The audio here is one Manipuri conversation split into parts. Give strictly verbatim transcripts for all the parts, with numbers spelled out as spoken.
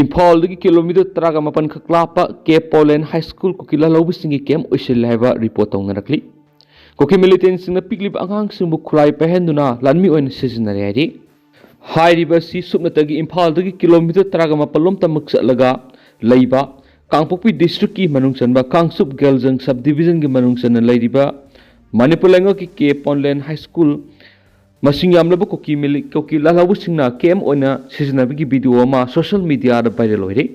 ꯏꯝꯐꯥꯜꯗꯒꯤ ꯀꯤꯂꯣꯃꯤꯇꯔ ꯇꯔꯥꯒ ꯃꯥꯄꯟ ꯈꯛ ꯂꯥꯞꯄ ꯀꯦ ꯄꯣꯂꯦꯟ ꯍꯥꯏ ꯁ꯭ꯀꯨꯜ ꯀꯨꯀꯤ ꯂꯥꯜꯍꯧꯕꯁꯤꯡꯒꯤ ꯀꯦꯝꯞ ꯑꯣꯏꯁꯤꯜꯂꯦ ꯍꯥꯏꯕ ꯔꯤꯄꯣꯔꯠ ꯇꯧꯅꯔꯛꯂꯤ꯫ ꯀꯨꯀꯤ ꯃꯤꯂꯤꯇꯦꯟꯁꯤꯡꯅ ꯄꯤꯛꯂꯤꯕ ꯑꯉꯥꯡꯁꯤꯡꯕꯨ ꯈꯨꯠꯂꯥꯏ ꯄꯥꯏꯍꯟꯗꯨꯅ ꯂꯥꯟꯃꯤ ꯑꯣꯏꯅ ꯁꯤꯖꯤꯟꯅꯔꯦ ꯍꯥꯏꯔꯤ꯫ ꯍꯥꯏꯔꯤꯕ ꯑꯁꯤ ꯁꯨꯞꯅꯇꯒꯤ ꯏꯝꯐꯥꯜꯗꯒꯤ ꯀꯤꯂꯣꯃꯤꯇꯔ ꯇꯔꯥꯒ ꯃꯥꯄꯜ ꯂꯣꯝꯇꯃꯛ ꯆꯠꯂꯒ ꯂꯩꯕ ꯀꯥꯡꯄꯣꯛꯄꯤ ꯗꯤꯁꯇ꯭ꯔꯤꯛꯀꯤ ꯃꯅꯨꯡ ꯆꯟꯕ ꯀꯥꯡꯆꯨꯞ ꯒꯦꯜꯖꯪ ꯁꯕ ꯗꯤꯕꯤꯖꯟꯒꯤ ꯃꯅꯨꯡ ꯆꯟꯅ ꯂꯩꯔꯤꯕ ꯃꯅꯤꯄꯨꯔ ꯂꯩꯉꯥꯛꯀꯤ ꯀꯦ ꯄꯣꯟꯂꯦꯟ ꯍꯥꯏ ꯁ꯭ꯀꯨꯜ ꯃꯁꯤꯡ ꯌꯥꯝꯂꯕ ꯀꯨꯀꯤ ꯃꯤꯂꯤ-, ꯀꯨꯀꯤ ꯂꯥꯜꯍꯧꯕꯁꯤꯡꯅ ꯀꯦꯝꯞ ꯑꯣꯏꯅ ꯁꯤꯖꯤꯟꯅꯕꯒꯤ ꯚꯤꯗꯤꯑꯣ ꯑꯃ ꯁꯣꯁꯤꯌꯦꯜ ꯃꯤꯗꯤꯌꯥꯗ ꯚꯥꯏꯔꯦꯜ ꯑꯣꯏꯔꯦ꯫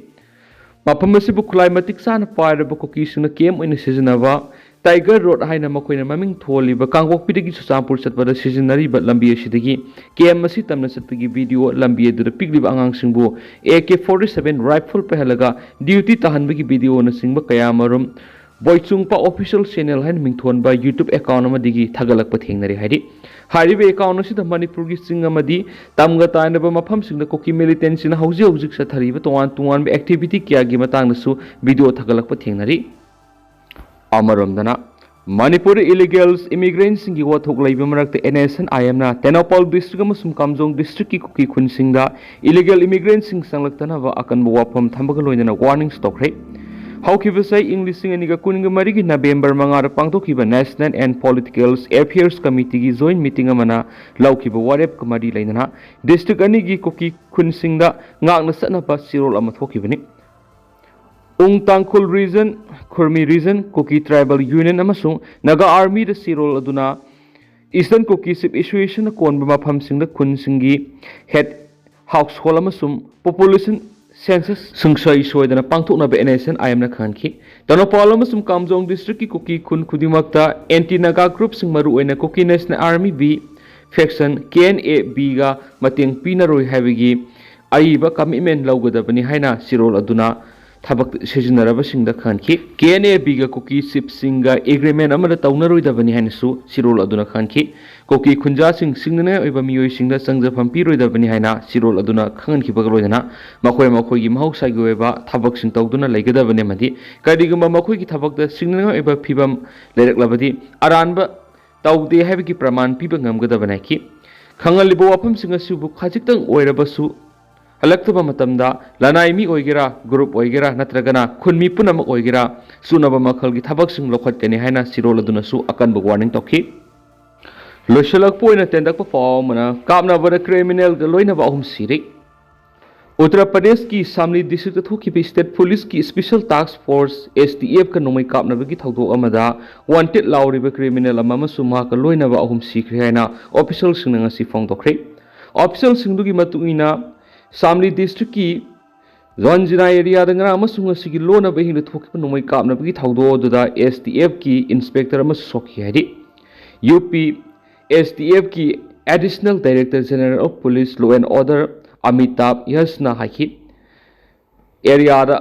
ꯃꯐꯝ ꯑꯁꯤꯕꯨ ꯈꯨꯠꯂꯥꯏ ꯃꯇꯤꯛ ꯆꯥꯅ ꯄꯥꯏꯔꯕ ꯀꯨꯀꯤꯁꯤꯡꯅ ꯀꯦꯝꯞ ꯑꯣꯏꯅ ꯁꯤꯖꯤꯟꯅꯕ ꯇꯥꯏꯒꯔ ꯔꯣꯗ ꯍꯥꯏꯅ ꯃꯈꯣꯏꯅ ꯃꯃꯤꯡ ꯊꯣꯜꯂꯤꯕ ꯀꯥꯡꯄꯣꯛꯄꯤꯗꯒꯤ ꯆꯨꯔꯆꯥꯟꯄꯨꯔ ꯆꯠꯄꯗ ꯁꯤꯖꯤꯟꯅꯔꯤꯕ ꯂꯝꯕꯤ ꯑꯁꯤꯗꯒꯤ ꯀꯦꯝꯞ ꯑꯁꯤ ꯇꯝꯅ ꯆꯠꯄꯒꯤ ꯚꯤꯗꯤꯑꯣ, ꯂꯝꯕꯤ ꯑꯗꯨꯗ ꯄꯤꯛꯂꯤꯕ ꯑꯉꯥꯡꯁꯤꯡꯕꯨ A K forty seven rifle ꯄꯥꯏꯍꯜꯂꯒ ꯗ꯭ꯌꯨꯇꯤ ꯇꯥꯍꯟꯕꯒꯤ ꯚꯤꯗꯤꯑꯣꯅꯆꯤꯡꯕ ꯀꯌꯥ ꯑꯃꯔꯣꯝ ꯕꯣꯏꯆꯨꯡꯄꯥ ꯑꯣꯐꯤꯁꯤꯌꯦꯜ ꯆꯦꯅꯦꯜ ꯍꯥꯏꯅ ꯃꯤꯡꯊꯣꯟꯕ YouTube ꯑꯦꯀꯥꯎꯟ ꯑꯃꯗꯒꯤ ꯊꯥꯒꯠꯂꯛꯄ ꯊꯦꯡꯅꯔꯤ ꯍꯥꯏꯔꯤ꯫ ꯍꯥꯏꯔꯤꯕ ꯑꯦꯀꯥꯎꯟ ꯑꯁꯤꯗ ꯃꯅꯤꯄꯨꯔꯒꯤ ꯆꯤꯡ ꯑꯃꯗꯤ ꯇꯝꯒ ꯇꯥꯏꯅꯕ ꯃꯐꯝꯁꯤꯡꯗ ꯀꯨꯀꯤ ꯃꯤꯂꯤꯇꯦꯟꯁꯤꯡꯅ ꯍꯧꯖꯤꯛ ꯍꯧꯖꯤꯛ ꯆꯠꯊꯔꯤꯕ ꯇꯣꯉꯥꯟ ꯇꯣꯉꯥꯟꯕ ꯑꯦꯛꯇꯤꯚꯤꯇꯤ ꯀꯌꯥꯒꯤ ꯃꯇꯥꯡꯗꯁꯨ ꯚꯤꯗꯤꯑꯣ ꯊꯥꯒꯠꯂꯛꯄ ꯊꯦꯡꯅꯔꯤ꯫ ꯑꯃꯔꯣꯝꯗꯅ, ꯃꯅꯤꯄꯨꯔꯗ ꯏꯂꯤꯒꯦꯜꯁ ꯏꯃꯤꯒ꯭ꯔꯦꯟꯠꯁꯤꯡꯒꯤ ꯋꯥꯊꯣꯛ ꯂꯩꯕ ꯃꯔꯛꯇ ꯑꯦꯟ ꯑꯦꯁ ꯑꯦꯟ ꯑꯥꯏ ꯑꯦꯝꯅ ꯇꯦꯡꯅꯧꯄꯥꯜ ꯗꯤꯁꯇ꯭ꯔꯤꯛ ꯑꯃꯁꯨꯡ ꯀꯥꯝꯖꯣꯡ ꯗꯤꯁꯇ꯭ꯔꯤꯛꯀꯤ ꯀꯨꯀꯤ ꯈꯨꯟꯁꯤꯡꯗ ꯏꯂꯤꯒꯦꯜ ꯏꯃꯤꯒ꯭ꯔꯦꯟꯠꯁꯤꯡ ꯆꯪꯂꯛꯇꯅꯕ ꯑꯀꯟꯕ ꯋꯥꯐꯝ ꯊꯝꯕꯒ ꯂꯣꯏꯅꯅ ꯋꯥꯔꯅꯤꯡꯁ ꯇꯧꯈ꯭ꯔꯦ꯫ ꯍꯧꯈꯤꯕ ꯆꯍꯤ ꯏꯪ ꯂꯤꯁꯤꯡ ꯑꯅꯤꯒ ꯀꯨꯟꯒ ꯃꯔꯤꯒꯤ ꯅꯕꯦꯝꯕꯔ ꯃꯉꯥꯗ ꯄꯥꯡꯊꯣꯛꯈꯤꯕ ꯅꯦꯁꯅꯦꯜ ꯑꯦꯟ ꯄꯣꯂꯤꯇꯤꯀꯦꯜ ꯑꯦꯐꯤꯌꯔꯁ ꯀꯃꯤꯇꯤꯒꯤ ꯖꯣꯏꯟꯠ ꯃꯤꯇꯤꯡ ꯑꯃꯅ ꯂꯧꯈꯤꯕ ꯋꯥꯔꯦꯞꯀ ꯃꯔꯤ ꯂꯩꯅꯅ ꯗꯤꯁꯇ꯭ꯔꯤꯛ ꯑꯅꯤꯒꯤ ꯀꯨꯀꯤ ꯈꯨꯟꯁꯤꯡꯗ ꯉꯥꯛꯅ ꯆꯠꯅꯕ ꯆꯦꯔꯣꯜ ꯑꯃ ꯊꯣꯛꯈꯤꯕꯅꯤ꯫ ꯎꯪ ꯇꯥꯡꯈꯨꯜ ꯔꯤꯖꯟ, ꯈꯨꯔꯃꯤ ꯔꯤꯖꯟ, ꯀꯨꯀꯤ ꯇ꯭ꯔꯥꯏꯕꯦꯜ ꯌꯨꯅꯤꯌꯟ ꯑꯃꯁꯨꯡ ꯅꯥꯒꯥ ꯑꯥꯔꯃꯤꯗ ꯆꯦꯔꯣꯜ ꯑꯗꯨꯅ ꯏꯁꯇꯔꯟ ꯀꯨꯀꯤ ꯆꯤꯐ ꯑꯦꯁꯣꯁꯤꯌꯦꯁꯟꯅ ꯀꯣꯟꯕ ꯃꯐꯝꯁꯤꯡꯗ ꯈꯨꯟꯁꯤꯡꯒꯤ ꯍꯦꯗ ꯍꯥꯎꯁꯍꯣꯜ ꯑꯃꯁꯨꯡ ꯄꯣꯄꯨꯂꯦꯁꯟ ꯁꯦꯟꯁꯁ ꯁꯨꯡꯁꯣꯏ ꯁꯣꯏꯗꯅ ꯄꯥꯡꯊꯣꯛꯅꯕ and S N I ꯑꯦꯝꯅ ꯈꯪꯍꯟꯈꯤ꯫ Tengnoupal ꯑꯃꯁꯨꯡ ꯀꯥꯝꯖꯣꯡ ꯗꯤꯁꯇ꯭ꯔꯤꯛꯀꯤ ꯀꯨꯀꯤ ꯈꯨꯟ ꯈꯨꯗꯤꯡꯃꯛꯇ ꯑꯦꯟꯇꯤ ꯅꯥꯒꯥ ꯒ꯭ꯔꯨꯞꯁꯤꯡ, ꯃꯔꯨꯑꯣꯏꯅ Kuki national army B faction, K N A ꯕꯤꯒ ꯃꯇꯦꯡ ꯄꯤꯅꯔꯣꯏ ꯍꯥꯏꯕꯒꯤ ꯑꯏꯕ ꯀꯃꯤꯠꯃꯦꯟ ꯂꯧꯒꯗꯕꯅꯤ ꯍꯥꯏꯅ ꯆꯦꯔꯣꯜ ꯑꯗꯨꯅ ꯊꯕꯛ ꯁꯤꯖꯤꯟꯅꯔꯕꯁꯤꯡꯗ ꯈꯪꯍꯟꯈꯤ꯫ ꯀꯦ ꯑꯦꯟ ꯑꯦ ꯕꯤꯒ ꯀꯨꯀꯤ ꯆꯤꯐꯁꯤꯡꯒ ꯑꯦꯒ꯭ꯔꯤꯃꯦꯟ ꯑꯃꯗ ꯇꯧꯅꯔꯣꯏꯗꯕꯅꯤ ꯍꯥꯏꯅꯁꯨ ꯆꯦꯔꯣꯜ ꯑꯗꯨꯅ ꯈꯪꯍꯟꯈꯤ꯫ ꯀꯨꯀꯤ ꯈꯨꯟꯖꯥꯁꯤꯡ ꯁꯤꯡꯅꯅꯤꯡꯉꯥꯏ ꯑꯣꯏꯕ ꯃꯤꯑꯣꯏꯁꯤꯡꯗ ꯆꯪꯖꯐꯝ ꯄꯤꯔꯣꯏꯗꯕꯅꯤ ꯍꯥꯏꯅ ꯆꯦꯔꯣꯜ ꯑꯗꯨꯅ ꯈꯪꯍꯟꯈꯤꯕꯒ ꯂꯣꯏꯅꯅ ꯃꯈꯣꯏ ꯃꯈꯣꯏꯒꯤ ꯃꯍꯧꯁꯥꯒꯤ ꯑꯣꯏꯕ ꯊꯕꯛꯁꯤꯡ ꯇꯧꯗꯨꯅ ꯂꯩꯒꯗꯕꯅꯤ ꯑꯃꯗꯤ ꯀꯔꯤꯒꯨꯝꯕ ꯃꯈꯣꯏꯒꯤ ꯊꯕꯛꯇ ꯁꯤꯡꯅꯅꯤꯡꯉꯥꯏ ꯑꯣꯏꯕ ꯐꯤꯕꯝ ꯂꯩꯔꯛꯂꯕꯗꯤ ꯑꯔꯥꯟꯕ ꯇꯧꯗꯦ ꯍꯥꯏꯕꯒꯤ ꯄ꯭ꯔꯃꯥꯟ ꯄꯤꯕ ꯉꯝꯒꯗꯕꯅꯤ ꯍꯥꯏꯈꯤ꯫ ꯈꯪꯍꯜꯂꯤꯕ ꯋꯥꯐꯝꯁꯤꯡ ꯑꯁꯤꯕꯨ ꯈꯖꯤꯛꯇꯪ ꯑꯣꯏꯔꯕꯁꯨ ꯍꯜꯂꯛꯇꯕ ꯃꯇꯝꯗ ꯂꯅꯥꯏ ꯃꯤ ꯑꯣꯏꯒꯦꯔꯥ, ꯒ꯭ꯔꯨꯞ ꯑꯣꯏꯒꯦꯔꯥ, ꯅꯠꯇ꯭ꯔꯒꯅ ꯈꯨꯟꯃꯤ ꯄꯨꯝꯅꯃꯛ ꯑꯣꯏꯒꯦꯔꯥ, ꯆꯨꯅꯕ ꯃꯈꯜꯒꯤ ꯊꯕꯛꯁꯤꯡ ꯂꯧꯈꯠꯀꯅꯤ ꯍꯥꯏꯅ ꯁꯤꯔꯣꯜ ꯑꯗꯨꯅꯁꯨ ꯑꯀꯟꯕ ꯋꯥꯔꯅꯤꯡ ꯇꯧꯈꯤ꯫ ꯂꯣꯏꯁꯤꯜꯂꯛꯄ ꯑꯣꯏꯅ ꯇꯦꯟꯗꯛꯄ ꯄꯥꯎ ꯑꯃꯅ, ꯀꯥꯞꯅꯕꯗ ꯀ꯭ꯔꯤꯃꯤꯅꯦꯜꯒ ꯂꯣꯏꯅꯕ ꯑꯍꯨꯝ ꯁꯤꯔꯦ꯫ ꯎꯠꯇꯔ ꯄ꯭ꯔꯗꯦꯁꯀꯤ ꯁꯥꯝꯂꯤ ꯗꯤꯁꯇ꯭ꯔꯤꯛꯇ ꯊꯣꯛꯈꯤꯕ ꯁ꯭ꯇꯦꯠ ꯄꯨꯂꯤꯁꯀꯤ ꯁ꯭ꯄꯦꯁꯦꯜ ꯇꯥꯁꯛ ꯐꯣꯔꯁ, ꯑꯦꯁ ꯇꯤ ꯑꯦꯐꯀ ꯅꯣꯡꯃꯩ ꯀꯥꯞꯅꯕꯒꯤ ꯊꯧꯗꯣꯛ ꯑꯃꯗ ꯋꯥꯟꯇꯦꯗ ꯂꯥꯎꯔꯤꯕ ꯀ꯭ꯔꯤꯃꯤꯅꯦꯜ ꯑꯃ ꯑꯃꯁꯨꯡ ꯃꯍꯥꯛꯀ ꯂꯣꯏꯅꯕ ꯑꯍꯨꯝ ꯁꯤꯈ꯭ꯔꯦ ꯍꯥꯏꯅ ꯑꯣꯐꯤꯁꯤꯌꯦꯜꯁꯤꯡꯅ ꯉꯁꯤ ꯐꯣꯡꯗꯣꯛꯈ꯭ꯔꯦ꯫ ꯑꯣꯐꯤꯁꯤꯌꯦꯜꯁꯤꯡꯗꯨꯒꯤ ꯃꯇꯨꯡ ꯏꯟꯅ, ꯁꯥꯝꯂꯤ ꯗꯤꯁꯇ꯭ꯔꯤꯛꯀꯤ ꯖꯣꯟꯖꯤꯅꯥ ꯑꯦꯔꯤꯌꯥꯗ ꯉꯔꯥꯡ ꯑꯃꯁꯨꯡ ꯉꯁꯤꯒꯤ ꯂꯣꯟꯅꯕ ꯑꯍꯤꯡꯗ ꯊꯣꯛꯈꯤꯕ ꯅꯣꯡꯃꯩ ꯀꯥꯞꯅꯕꯒꯤ ꯊꯧꯗꯣꯛ ꯑꯗꯨꯗ ꯑꯦꯁ ꯇꯤ ꯑꯦꯐꯀꯤ ꯏꯟꯁꯄꯦꯛꯇꯔ ꯑꯃꯁꯨ ꯁꯣꯛꯈꯤ ꯍꯥꯏꯔꯤ꯫ ꯌꯨ ꯄꯤ ꯑꯦꯁ ꯇꯤ ꯑꯦꯐꯀꯤ additional director general of police law and order Amitabh ꯌꯁꯅ ꯍꯥꯏꯈꯤ, ꯑꯦꯔꯤꯌꯥꯗ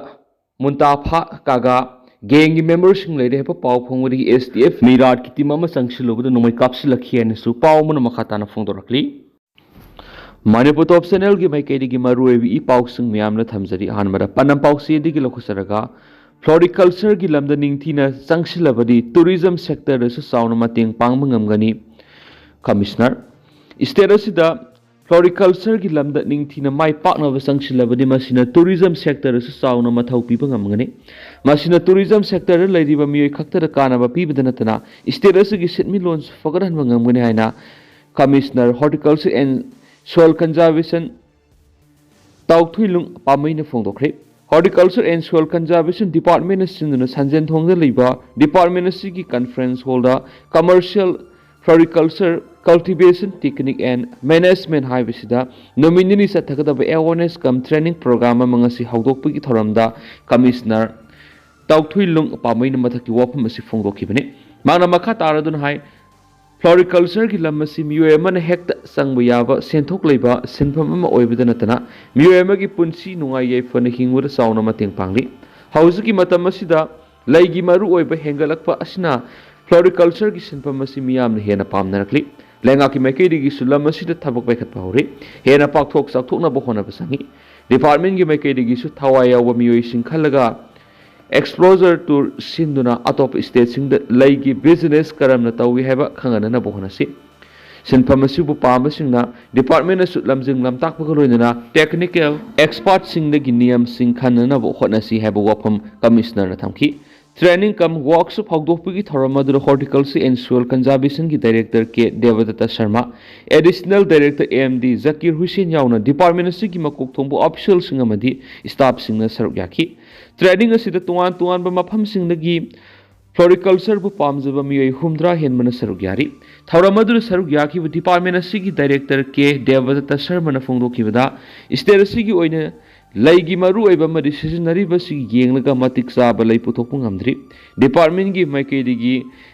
ꯃꯨꯟꯇꯥꯐꯥ ꯀꯥꯒꯥ ꯒꯦꯡꯒꯤ ꯃꯦꯝꯕꯔꯁꯤꯡ ꯂꯩꯔꯦ ꯍꯥꯏꯕ ꯄꯥꯎ ꯐꯪꯕꯗꯒꯤ ꯑꯦꯁ ꯇꯤ ꯑꯦꯐ ꯃꯤꯔꯥꯠꯀꯤ ꯇꯤꯝ ꯑꯃ ꯆꯪꯁꯤꯜꯂꯨꯕꯗ ꯅꯣꯡꯃꯩ ꯀꯥꯞꯁꯤꯜꯂꯛꯈꯤ ꯍꯥꯏꯅꯁꯨ ꯄꯥꯎ ꯑꯃꯅ ꯃꯈꯥ ꯇꯥꯅ ꯐꯣꯡꯗꯣꯔꯛꯂꯤ꯫ ꯃꯅꯤꯄꯨꯔ ꯇꯣꯞ ꯆꯦꯅꯦꯜꯒꯤ ꯃꯥꯏꯀꯩꯗꯒꯤ ꯃꯔꯨꯑꯣꯏꯕ ꯏ ꯄꯥꯎꯁꯤꯡ ꯃꯌꯥꯝꯅ ꯊꯝꯖꯔꯤ꯫ ꯑꯍꯥꯟꯕꯗ ꯄꯥꯟꯗꯝ ꯄꯥꯎꯆꯦꯗꯒꯤ ꯂꯧꯈꯠꯆꯔꯒ, ꯐ꯭ꯂꯣꯔꯤꯀꯜꯆꯔꯒꯤ ꯂꯝꯗ ꯅꯤꯡꯊꯤꯅ ꯆꯪꯁꯤꯜꯂꯕꯗꯤ ꯇꯨꯔꯤꯖꯝ ꯁꯦꯛꯇꯔꯗꯁꯨ ꯆꯥꯎꯅ ꯃꯇꯦꯡ ꯄꯥꯡꯕ ꯉꯝꯒꯅꯤ, ꯀꯃꯤꯁꯅꯔ꯫ ꯁ꯭ꯇꯦꯠ ꯑꯁꯤꯗ ꯐ꯭ꯂꯣꯔꯤꯀꯜꯆꯔꯒꯤ ꯂꯝꯗ ꯅꯤꯡꯊꯤꯅ ꯃꯥꯏ ꯄꯥꯛꯅꯕ ꯆꯪꯁꯤꯜꯂꯕꯗꯤ ꯃꯁꯤꯅ ꯇꯨꯔꯤꯖꯝ ꯁꯦꯛꯇꯔꯗꯁꯨ ꯆꯥꯎꯅ ꯃꯊꯧ ꯄꯤꯕ ꯉꯝꯒꯅꯤ꯫ ꯃꯁꯤꯅ ꯇꯨꯔꯤꯖꯝ ꯁꯦꯛꯇꯔꯗ ꯂꯩꯔꯤꯕ ꯃꯤꯑꯣꯏ ꯈꯛꯇꯗ ꯀꯥꯟꯅꯕ ꯄꯤꯕꯗ ꯅꯠꯇꯅ ꯁ꯭ꯇꯦꯠ ꯑꯁꯤꯒꯤ ꯁꯦꯟꯃꯤꯠꯂꯣꯟꯁꯨ ꯐꯒꯠꯍꯟꯕ ꯉꯝꯒꯅꯤ ꯍꯥꯏꯅ commissioner horticulture and soil conservation Tauthuilung ꯄꯥꯝꯃꯩꯅ ꯐꯣꯡꯗꯣꯛꯈ꯭ꯔꯦ꯫ ꯍꯣꯔꯇꯤꯀꯜꯆꯔ ꯑꯦꯟ ꯁꯣꯏꯜ ꯀꯟꯖꯥꯔꯕꯦꯁꯟ ꯗꯤꯄꯥꯔꯠꯃꯦꯟꯅ ꯁꯤꯟꯗꯨꯅ ꯁꯟꯖꯦꯟ ꯊꯣꯡꯗ ꯂꯩꯕ ꯗꯤꯄꯥꯔꯠꯃꯦꯟ ꯑꯁꯤꯒꯤ ꯀꯟꯐꯔꯦꯟꯁ ꯍꯣꯜꯗ commercial floriculture cultivation technique and management ꯍꯥꯏꯕꯁꯤꯗ ꯅꯨꯃꯤꯠ ꯅꯤꯅꯤ ꯆꯠꯊꯒꯗꯕ ꯑꯦꯋꯥꯔꯅꯦꯁ ꯀꯝ ꯇ꯭ꯔꯦꯅꯤꯡ ꯄ꯭ꯔꯣꯒ꯭ꯔꯥꯝ ꯑꯃ ꯉꯁꯤ ꯍꯧꯗꯣꯛꯄꯒꯤ ꯊꯧꯔꯝꯗ ꯀꯃꯤꯁꯅꯔ ꯇꯥꯎꯊꯨꯏꯂꯨꯡ ꯄꯥꯝꯃꯩꯅ ꯃꯊꯛꯀꯤ ꯋꯥꯐꯝ ꯑꯁꯤ ꯐꯣꯡꯗꯣꯛꯈꯤꯕꯅꯤ꯫ ꯃꯍꯥꯛꯅ ꯃꯈꯥ ꯇꯥꯔꯗꯨꯅ ꯍꯥꯏ, ꯐ꯭ꯂꯣꯔꯤꯀꯜꯆꯔꯒꯤ ꯂꯝ ꯑꯁꯤ ꯃꯤꯑꯣꯏ ꯑꯃꯅ ꯍꯦꯛꯇ ꯆꯪꯕ ꯌꯥꯕ ꯁꯦꯟꯊꯣꯛ ꯂꯩꯕ ꯁꯤꯟꯐꯝ ꯑꯃ ꯑꯣꯏꯕꯗ ꯅꯠꯇꯅ ꯃꯤꯑꯣꯏ ꯑꯃꯒꯤ ꯄꯨꯟꯁꯤ ꯅꯨꯡꯉꯥꯏ ꯌꯥꯏꯐꯅ ꯍꯤꯡꯕꯗ ꯆꯥꯎꯅ ꯃꯇꯦꯡ ꯄꯥꯡꯂꯤ꯫ ꯍꯧꯖꯤꯛꯀꯤ ꯃꯇꯝ ꯑꯁꯤꯗ ꯂꯩꯒꯤ ꯃꯔꯨꯑꯣꯏꯕ ꯍꯦꯟꯒꯠꯂꯛꯄ ꯑꯁꯤꯅ ꯐ꯭ꯂꯣꯔꯤꯀꯜꯆꯔꯒꯤ ꯁꯤꯟꯐꯝ ꯑꯁꯤ ꯃꯤꯌꯥꯝꯅ ꯍꯦꯟꯅ ꯄꯥꯝꯅꯔꯛꯂꯤ꯫ ꯂꯩꯉꯥꯛꯀꯤ ꯃꯥꯏꯀꯩꯗꯒꯤꯁꯨ ꯂꯝ ꯑꯁꯤꯗ ꯊꯕꯛ ꯄꯥꯏꯈꯠꯄ ꯍꯧꯔꯤ꯫ ꯍꯦꯟꯅ ꯄꯥꯛꯊꯣꯛ ꯆꯥꯎꯊꯣꯛꯅꯕ ꯍꯣꯠꯅꯕ ꯆꯪꯏ꯫ ꯗꯤꯄꯥꯔꯠꯃꯦꯟꯒꯤ ꯃꯥꯏꯀꯩꯗꯒꯤꯁꯨ ꯊꯋꯥꯏ ꯌꯥꯎꯕ ꯃꯤꯑꯣꯏꯁꯤꯡ ꯈꯜꯂꯒ ꯑꯦꯛꯁꯄ꯭ꯂꯣꯖꯔ ꯇꯨꯔ ꯁꯤꯟꯗꯨꯅ ꯑꯇꯣꯞꯄ ꯁ꯭ꯇꯦꯠꯁꯤꯡꯗ ꯂꯩꯒꯤ ꯕꯤꯖꯤꯅꯦꯁ ꯀꯔꯝꯅ ꯇꯧꯏ ꯍꯥꯏꯕ ꯈꯪꯍꯟꯅꯅꯕ ꯍꯣꯠꯅꯁꯤ꯫ ꯁꯤꯟꯐꯝ ꯑꯁꯤꯕꯨ ꯄꯥꯝꯕꯁꯤꯡꯅ department ꯑꯁꯨ ꯂꯝꯖꯤꯡ ꯂꯝꯇꯥꯛꯄꯒ ꯂꯣꯏꯅꯅ technical expertꯁꯤꯡꯗꯒꯤ ꯅꯤꯌꯝꯁꯤꯡ ꯈꯟꯅꯅꯕ ꯍꯣꯠꯅꯁꯤ ꯍꯥꯏꯕ ꯋꯥꯐꯝ commissionerꯅ ꯊꯝꯈꯤ꯫ Training cum workshop ꯍꯧꯗꯣꯛꯄꯒꯤ ꯊꯧꯔꯝ ꯑꯗꯨꯗ Horticulture and Soil Conservationꯒꯤ director K Debdatta Sharma, additional director M D Zakir Hussain ꯌꯥꯎꯅ department ꯑꯁꯤꯒꯤ ꯃꯀꯣꯛ ꯊꯣꯡꯕ officialꯁꯤꯡ ꯑꯃꯗꯤ staffꯁꯤꯡꯅ ꯁꯔꯨꯛ ꯌꯥꯈꯤ꯫ Training ꯑꯁꯤꯗ ꯇꯣꯉꯥꯟ ꯇꯣꯉꯥꯟꯕ ꯃꯐꯝꯁꯤꯡꯗꯒꯤ floricultureꯕꯨ ꯄꯥꯝꯖꯕ ꯃꯤꯑꯣꯏ ꯍꯨꯝꯗ꯭ꯔꯥ ꯍꯦꯟꯕꯅ ꯁꯔꯨꯛ ꯌꯥꯔꯤ꯫ ꯊꯧꯔꯝ ꯑꯗꯨꯗ ꯁꯔꯨꯛ ꯌꯥꯈꯤꯕ department ꯑꯁꯤꯒꯤ director ꯀꯦ ꯗꯦꯕꯗꯠꯇ ꯁꯔꯃꯅ ꯐꯣꯡꯗꯣꯛꯈꯤꯕꯗ, state ꯑꯁꯤꯒꯤ ꯑꯣꯏꯅ ꯂꯩꯒꯤ ꯃꯔꯨꯑꯣꯏꯕ ꯑꯃꯗꯤ ꯁꯤꯖꯤꯟꯅꯔꯤꯕꯁꯤ ꯌꯦꯡꯂꯒ ꯃꯇꯤꯛ ꯆꯥꯕ ꯂꯩ ꯄꯨꯊꯣꯛꯄ ꯉꯝꯗ꯭ꯔꯤ꯫ Departmentꯀꯤ ꯃꯥꯏꯀꯩꯗꯒꯤ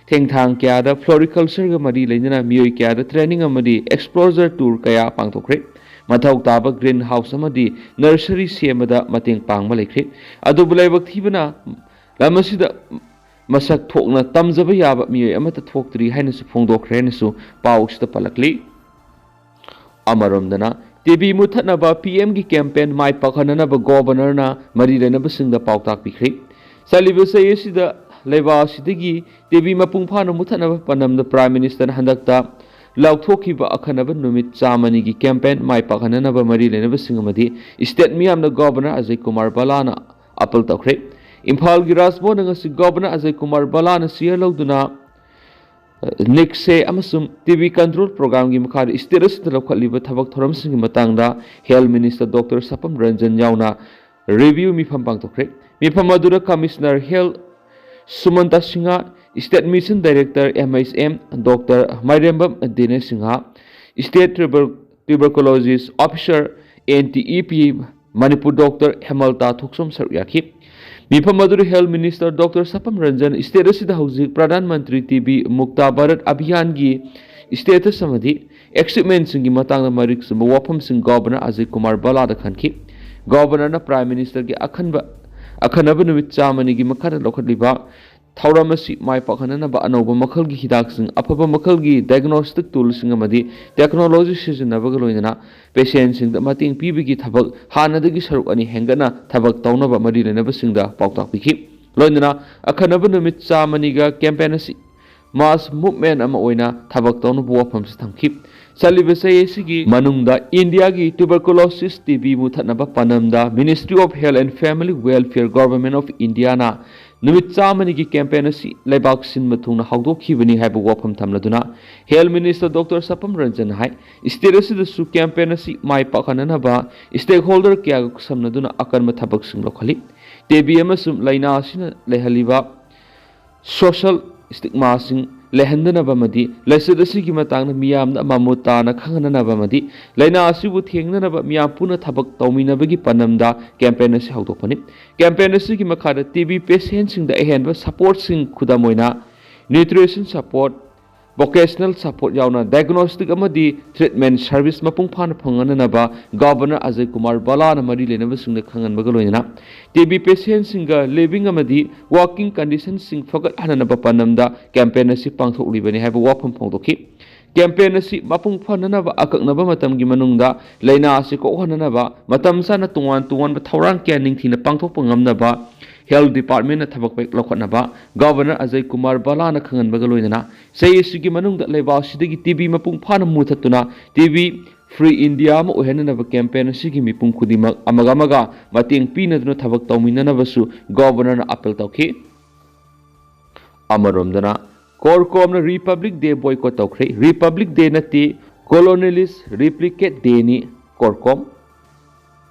ꯊꯦꯡꯊꯥꯡ ꯀꯌꯥꯗ floricultureꯒ ꯃꯔꯤ ꯂꯩꯅꯅ ꯃꯤꯑꯣꯏ ꯀꯌꯥꯗ training ꯑꯃꯗꯤ exposure tour ꯀꯌꯥ ꯄꯥꯡꯊꯣꯛꯈ꯭ꯔꯦ꯫ ꯃꯊꯧ ꯇꯥꯕ green house ꯑꯃꯗꯤ nursery ꯁꯦꯝꯕꯗ ꯃꯇꯦꯡ ꯄꯥꯡꯕ ꯂꯩꯈ꯭ꯔꯦ꯫ ꯑꯗꯨꯕꯨ ꯂꯥꯏꯕꯛ ꯊꯤꯕꯅ, ꯂꯝ ꯑꯁꯤꯗ ꯃꯁꯛ ꯊꯣꯛꯅ ꯇꯝꯖꯕ ꯌꯥꯕ ꯃꯤꯑꯣꯏ ꯑꯃꯠꯇ ꯊꯣꯛꯇ꯭ꯔꯤ ꯍꯥꯏꯅꯁꯨ ꯐꯣꯡꯗꯣꯛꯈ꯭ꯔꯦ ꯍꯥꯏꯅꯁꯨ ꯄꯥꯎ ꯑꯁꯤꯗ ꯄꯜꯂꯛꯂꯤ꯫ ꯑꯃꯔꯣꯝꯗꯅ, ꯇꯤ ꯕꯤ ꯃꯨꯠꯊꯠꯅꯕ ꯄꯤ ꯑꯦꯝꯒꯤ campaign ꯃꯥꯏ ꯄꯥꯛꯍꯟꯅꯅꯕ governorꯅ ꯃꯔꯤ ꯂꯩꯅꯕꯁꯤꯡꯗ ꯄꯥꯎꯇꯥꯛ ꯄꯤꯈ꯭ꯔꯦ꯫ ꯆꯠꯂꯤꯕ ꯆꯍꯤ ꯑꯁꯤꯗ ꯂꯩꯕꯥꯛ ꯑꯁꯤꯗꯒꯤ ꯇꯤ ꯕꯤ ꯃꯄꯨꯡ ꯐꯥꯅ ꯃꯨꯠꯊꯠꯅꯕ ꯄꯥꯟꯗꯝꯗ Prime Ministerꯅ ꯍꯟꯗꯛꯇ ꯂꯥꯎꯊꯣꯛꯈꯤꯕ ꯑꯈꯟꯅꯕ ꯅꯨꯃꯤꯠ ꯆꯥꯝꯃꯅꯤꯒꯤ campaign ꯃꯥꯏ ꯄꯥꯛꯍꯟꯅꯅꯕ ꯃꯔꯤ ꯂꯩꯅꯕꯁꯤꯡ ꯑꯃꯗꯤ state ꯃꯤꯌꯥꯝꯅ Governor ꯑꯖꯌ ꯀꯨꯃꯥꯔ ꯚꯜꯂꯥꯅ appeal ꯇꯧꯈ꯭ꯔꯦ꯫ ꯏꯝꯐꯥꯜꯒꯤ ꯔꯥꯖꯚꯕꯟꯗ ꯉꯁꯤ Governor ꯑꯖꯌ ꯀꯨꯃꯥꯔ ꯚꯜꯂꯥꯅ chair ꯂꯧꯗꯨꯅ ꯅꯤꯛꯁꯦ ꯑꯃꯁꯨꯡ ꯇꯤ ꯕꯤ control programꯒꯤ ꯃꯈꯥꯗ state ꯑꯁꯤꯗ ꯂꯧꯈꯠꯂꯤꯕ ꯊꯕꯛ ꯊꯧꯔꯝꯁꯤꯡꯒꯤ ꯃꯇꯥꯡꯗ Health Minister Doctor ꯁꯄꯝ ꯔꯟꯖꯟ ꯌꯥꯎꯅ review ꯃꯤꯐꯝ ꯄꯥꯡꯊꯣꯛꯈ꯭ꯔꯦ꯫ ꯃꯤꯐꯝ ꯑꯗꯨꯗ Commissioner Health Sumanta Singh, State Mission Director M H M Doctor Mairembam Dinesh Singh, State Tuber-, Tuberculosis Officer N T E P Manipur Doctor Hemalata Thokchom ꯁꯔꯨꯛ ꯌꯥꯈꯤ꯫ ꯃꯤꯐꯝ ꯑꯗꯨꯗ Health Minister Doctor ꯁꯄꯝ Ranjan state ꯑꯁꯤꯗ ꯍꯧꯖꯤꯛ ꯄ꯭ꯔꯙꯥꯟ ꯃꯟꯇ꯭ꯔꯤ ꯇꯤ ꯕꯤ ꯃꯨꯛꯇꯥ ꯚꯥꯔꯠ ꯑꯚꯤꯌꯥꯟꯒꯤ status ꯑꯃꯗꯤ achievementꯁꯤꯡꯒꯤ ꯃꯇꯥꯡꯗ ꯃꯔꯤꯛ ꯆꯨꯝꯕ ꯋꯥꯐꯝꯁꯤꯡ Governor ꯑꯖꯌ ꯀꯨꯃꯥꯔ ꯚꯜꯂꯥꯗ ꯈꯟꯈꯤ꯫ Governorꯅ Prime Ministerꯒꯤ ꯑꯈꯟꯕ, ꯑꯈꯟꯅꯕ ꯅꯨꯃꯤꯠ ꯆꯥꯝꯃꯅꯤꯒꯤ ꯃꯈꯥꯗ ꯂꯧꯈꯠꯂꯤꯕ ꯊꯧꯔꯝ ꯑꯁꯤ ꯃꯥꯏ ꯄꯥꯛꯍꯟꯅꯅꯕ ꯑꯅꯧꯕ ꯃꯈꯜꯒꯤ ꯍꯤꯗꯥꯛꯁꯤꯡ, ꯑꯐꯕ ꯃꯈꯜꯒꯤ diagnostic toolꯁꯤꯡ ꯑꯃꯗꯤ technology ꯁꯤꯖꯤꯟꯅꯕꯒ ꯂꯣꯏꯅꯅ patientꯁꯤꯡꯗ ꯃꯇꯦꯡ ꯄꯤꯕꯒꯤ ꯊꯕꯛ ꯍꯥꯟꯅꯗꯒꯤ ꯁꯔꯨꯛ ꯑꯅꯤ ꯍꯦꯟꯒꯠꯅ ꯊꯕꯛ ꯇꯧꯅꯕ ꯃꯔꯤ ꯂꯩꯅꯕꯁꯤꯡꯗ ꯄꯥꯎꯇꯥꯛ ꯄꯤꯈꯤ꯫ ꯂꯣꯏꯅꯅ ꯑꯈꯟꯅꯕ ꯅꯨꯃꯤꯠ ꯆꯥꯝꯃꯅꯤꯒ campaign ꯑꯁꯤ mass movement ꯑꯃ ꯑꯣꯏꯅ ꯊꯕꯛ ꯇꯧꯅꯕ ꯋꯥꯐꯝꯁꯨ ꯊꯝꯈꯤ꯫ ꯆꯠꯂꯤꯕ ꯆꯍꯤ ꯑꯁꯤꯒꯤ ꯃꯅꯨꯡꯗ ꯏꯟꯗꯤꯌꯥꯒꯤ tuberculosis, ꯇꯤ ꯕꯤ ꯃꯨꯊꯠꯅꯕ ꯄꯥꯟꯗꯝꯗ Ministry of Health and Family Welfare, Government of Indiaꯅ ꯅꯨꯃꯤꯠ ꯆꯥꯝꯃꯅꯤꯒꯤ campaign ꯑꯁꯤ ꯂꯩꯕꯥꯛ ꯁꯤꯟꯕ ꯊꯨꯡꯅ ꯍꯧꯗꯣꯛꯈꯤꯕꯅꯤ ꯍꯥꯏꯕ ꯋꯥꯐꯝ ꯊꯝꯂꯗꯨꯅ, Health Minister Doctor ꯁꯄꯝ ꯔꯟꯖꯟꯅ ꯍꯥꯏ, state ꯑꯁꯤꯗꯁꯨ campaign ꯑꯁꯤ ꯃꯥꯏ ꯄꯥꯛꯍꯟꯅꯅꯕ stakeholder ꯀꯌꯥꯒ ꯈꯨꯠꯁꯝꯅꯗꯨꯅ ꯑꯀꯟꯕ ꯊꯕꯛꯁꯤꯡ ꯂꯧꯈꯠꯂꯤ꯫ ꯇꯤ ꯕꯤ ꯑꯃꯁꯨꯡ ꯂꯥꯏꯅꯥ ꯑꯁꯤꯅ ꯂꯩꯍꯜꯂꯤꯕ social stigmaꯁꯤꯡ ꯂꯩꯍꯟꯗꯅꯕ ꯑꯃꯗꯤ ꯂꯥꯏꯆꯠ ꯑꯁꯤꯒꯤ ꯃꯇꯥꯡꯗ ꯃꯤꯌꯥꯝꯗ ꯃꯃꯨꯠ ꯇꯥꯅ ꯈꯪꯍꯟꯅꯅꯕ ꯑꯃꯗꯤ ꯂꯥꯏꯅꯥ ꯑꯁꯤꯕꯨ ꯊꯦꯡꯅꯅꯕ ꯃꯤꯌꯥꯝ ꯄꯨꯟꯅ ꯊꯕꯛ ꯇꯧꯃꯤꯟꯅꯕꯒꯤ ꯄꯥꯟꯗꯝꯗ campaign ꯑꯁꯤ ꯍꯧꯗꯣꯛꯄꯅꯤ꯫ Campaign ꯑꯁꯤꯒꯤ ꯃꯈꯥꯗ ꯇꯤ ꯕꯤ patientꯁꯤꯡꯗ ꯑꯍꯦꯟꯕ supportꯁꯤꯡ, ꯈꯨꯗꯝ ꯑꯣꯏꯅ nutrition support, vocational support ꯌꯥꯎꯅ diagnostic ꯑꯃꯗꯤ treatment service ꯃꯄꯨꯡ ꯐꯥꯅ ꯐꯪꯍꯟꯅꯅꯕ Governor ꯑꯖꯌ ꯀꯨꯃꯥꯔ ꯕꯂꯥꯅ ꯃꯔꯤ ꯂꯩꯅꯕꯁꯤꯡꯗ ꯈꯪꯍꯟꯕꯒ ꯂꯣꯏꯅꯅ ꯇꯤ ꯕꯤ patientꯁꯤꯡꯒ living ꯑꯃꯗꯤ working conditionꯁꯤꯡ ꯐꯒꯠꯍꯟꯅꯅꯕ ꯄꯥꯟꯗꯝꯗ campaign ꯑꯁꯤ ꯄꯥꯡꯊꯣꯛꯂꯤꯕꯅꯤ ꯍꯥꯏꯕ ꯋꯥꯐꯝ ꯐꯣꯡꯗꯣꯛꯈꯤ꯫ Campaign ꯑꯁꯤ ꯃꯄꯨꯡ ꯐꯥꯅꯅꯕ ꯑꯀꯛꯅꯕ ꯃꯇꯝꯒꯤ ꯃꯅꯨꯡꯗ ꯂꯥꯏꯅꯥ ꯑꯁꯤ ꯀꯣꯛꯍꯟꯅꯅꯕ ꯃꯇꯝ ꯆꯥꯅ ꯇꯣꯉꯥꯟ ꯇꯣꯉꯥꯟꯕ ꯊꯧꯔꯥꯡ ꯀꯌꯥ ꯅꯤꯡꯊꯤꯅ ꯄꯥꯡꯊꯣꯛꯄ ꯉꯝꯅꯕ Health Departmentꯅ ꯊꯕꯛ ꯂꯧꯈꯠꯅꯕ Governor ꯑꯖꯌ ꯀꯨꯃꯥꯔ ꯕꯂꯥꯅ ꯈꯪꯍꯟꯕꯒ ꯂꯣꯏꯅꯅ ꯆꯍꯤ ꯑꯁꯤꯒꯤ ꯃꯅꯨꯡꯗ ꯂꯩꯕꯥꯛ ꯑꯁꯤꯗꯒꯤ ꯇꯤ ꯕꯤ ꯃꯄꯨꯡ ꯐꯥꯅ ꯃꯨꯊꯠꯇꯨꯅ ꯇꯤ ꯕꯤ free India ꯑꯃ ꯑꯣꯏꯍꯟꯅꯅꯕ campaign ꯑꯁꯤꯒꯤ ꯃꯤꯄꯨꯝ ꯈꯨꯗꯤꯡꯃꯛ ꯑꯃꯒ ꯑꯃꯒ ꯃꯇꯦꯡ ꯄꯤꯅꯗꯨꯅ ꯊꯕꯛ ꯇꯧꯃꯤꯟꯅꯅꯕꯁꯨ Governorꯅ appeal ꯇꯧꯈꯤ꯫ ꯑꯃꯔꯣꯝꯗꯅ, CORCOMꯅ Republic Day boycott ꯇꯧꯈ꯭ꯔꯦ꯫ Republic Day ꯅꯠꯇꯦ, Colonialist Replicate Dayꯅꯤ, CORCOM꯫